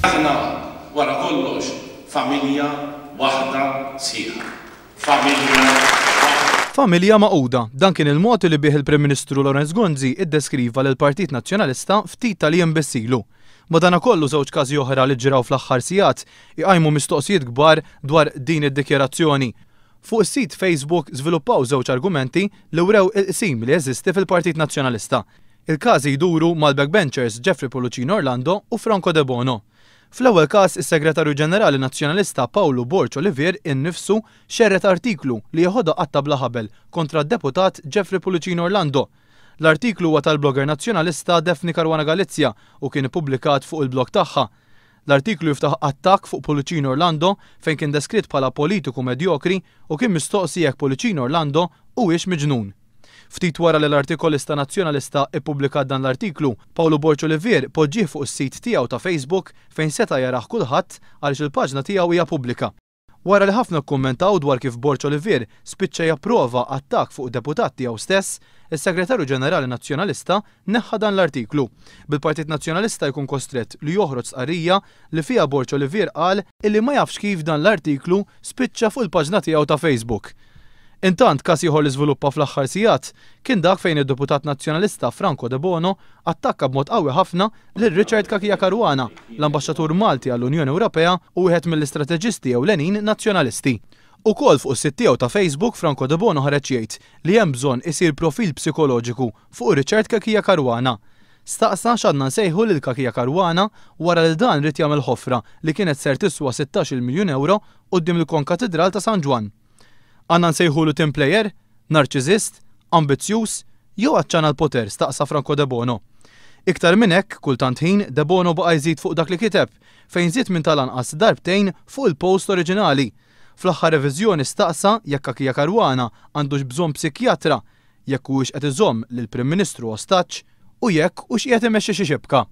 Aħna wara kollox familja waħda sħiħa. Familja waħda. Familja magħquda, dan kien il-mod li bih il-Prim Ministru Lawrence Gonzi iddeskriva lill-Partit Nazzjonalista ftit tal-jiem biss ilu. Madanakollu żewġ każi oħra li ġraw fl-aħħar sigħat iqajmu mistoqsijiet kbar dwar din id-dikjarazzjoni. Fuq is-sit Facebook żviluppaw żewġ argumenti li wrew il-qsim li jeżisti fil-Partit Nazzjonalista. Il-każi jduru mal-backbenchers Jeffrey Pullicino Orlando u Franco Debono. Fl-ewwel każ, is-Segretarju Ġenerali Nazzjonalista Pawlu Borg Olivier innifsu xerred artiklu li jeħodha qatta' bla ħabel kontra d-deputat Jeffrey Pullicino Orlando. L-artiklu huwa tal-blogger Nazzjonalista Daphne Caruana Galizia u kien ippubblikat fuq il-blog tagħha. L-artiklu jiftaħ attakk fuq Pullicino Orlando fejn kien deskritt bħala politiku medjokri u kien mistoqsi jekk Pullicino Orlando huwiex miġnun. Ftit wara li l-artikolista Nazzjonalista ippubblikat dan l-artiklu, Pawlu Borg Olivier poġġieh fuq is-sit tiegħu ta' Facebook fejn seta' jarah kulħadd għaliex il-paġna tiegħu hija pubblika. Wara li ħafna kkummentaw dwar kif Borg Olivier spiċċa japprova attakk fuq deputat tiegħu stess, is-Segretarju Ġenerali Nazzjonalista neħħa dan l-artiklu, bil-Partit Nazzjonalista jkun kostrett li joħroġ stqarrija li fiha Borg Olivier qal illi ma jafx kif dan l-artiklu spiċċa fuq il-paġna tiegħu ta' Facebook. Intant, każ ieħor li żviluppa fl-aħħar sigħat kien dak fejn id-Deputat Nazzjonalista Franco Debono attakka b'mod qawwi ħafna lil Richard Cachia Caruana, l-Ambaxxatur Malti għall-Unjoni Ewropea u wieħed mill-istrateġisti ewlenin Nazzjonalisti. Ukoll fuq is-sit tiegħu ta' Facebook Franco Debono ħareġ jgħid li hemm bżonn isir profil psikoloġiku fuq Richard Cachia Caruana. Staqsa x'għandna nsejħu lil Cachia Caruana wara li dan ried jagħmel ħofra li kienet ser tiswa 16-il miljun ewro quddiem il-Konkatidral ta' San Ġwann. Għandna nsejħulu team player? Narċiżist? Ambizzjuż? Jew għatxan għall-poter? staqsa Franco Debono. Iktar minn hekk, kull tant ħin, Debono baqa' jżid fuq dak li kiteb, fejn żied minn tal-anqas darbtejn fuq il-post oriġinali. Fl-aħħar reviżjoni staqsa jekk Cachia Caruana għandux bżonn psikjatra, jekk huwiex qed iżomm lill-Prim Ministru ostaġġ u jekk hux qiegħed imexxi xi xibka.